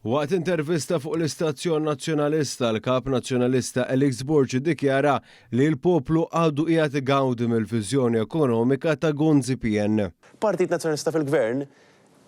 Waqt intervista fuq l-istazzjon Nazzjonalista, l-Kap Nazzjonalista Alex Borg iddikjara li l-poplu għadu qiegħed igawdi mill-viżjoni ekonomika ta' Gonzi PN. Partit Nazzjonalista fil-Gvern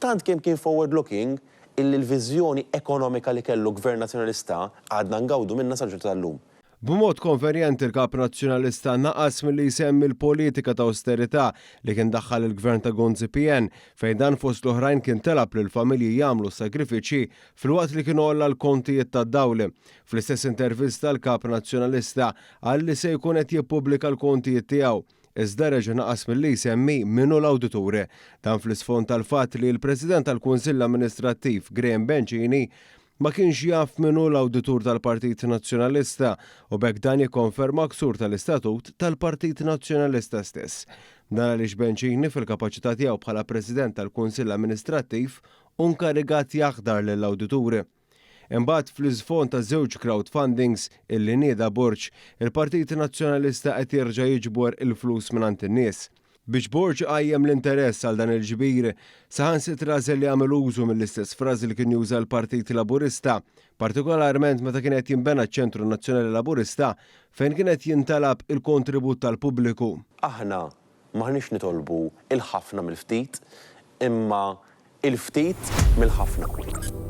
tant kemm kien forward looking illi l-viżjoni ekonomika li kellu Gvern Nazzjonalista għadna ngawdu minnha sal-ġurnata tal-lum. B'mod konvenjenti l-Kap Nazzjonalista naqas milli jsemmi l-politika ta' awsterità li kien daħħal il-Gvern ta' Gonzi PN fejn dan fost l-oħrajn kien talab lill-familji jagħmlu sagrifiċċji filwaqt li kien għolla l-kontijiet tad-dawl. Fl-istess intervista l-Kap Nazzjonalista qal li se jkun qed jippubblika l-kontijiet tiegħu iżda reġa' naqas milli jsemmi min hu l-awditur. Dan fl-isfond tal-fatt li l-President tal-Kunsill Amministrattiv Graham Bencini ma kienx jaf min hu l-awditur tal-Partit Nazzjonalista u b'hekk dan jikkonferma ksur tal-istatut tal-Partit Nazzjonalista stess. Dan għaliex Bencini fil-kapaċità tiegħu bħala President tal-Kunsill Amministrattiv hu nkarigat jaħdar lill-awdituri. Imbagħad fl-iżfond ta' żewġ crowdfundings illi nieda Borg, il-Partit Nazzjonalista qed jerġa' jiġbor il-flus mingħand in-nies. Biex Borg iqajjem l-interess għal dan il-ġbir, saħansitra għażel li jagħmel użu mill-istess frażi li kien juża l-Partit Laburista, partikolarment meta kien qed jinbena ċ-Ċentru Nazzjonali Laburista fejn kien qed jintalab il-kontribut tal-pubbliku. Aħna m'aħniex nitolbu l-ħafna mill-ftit, imma il-ftit mill-ħafna.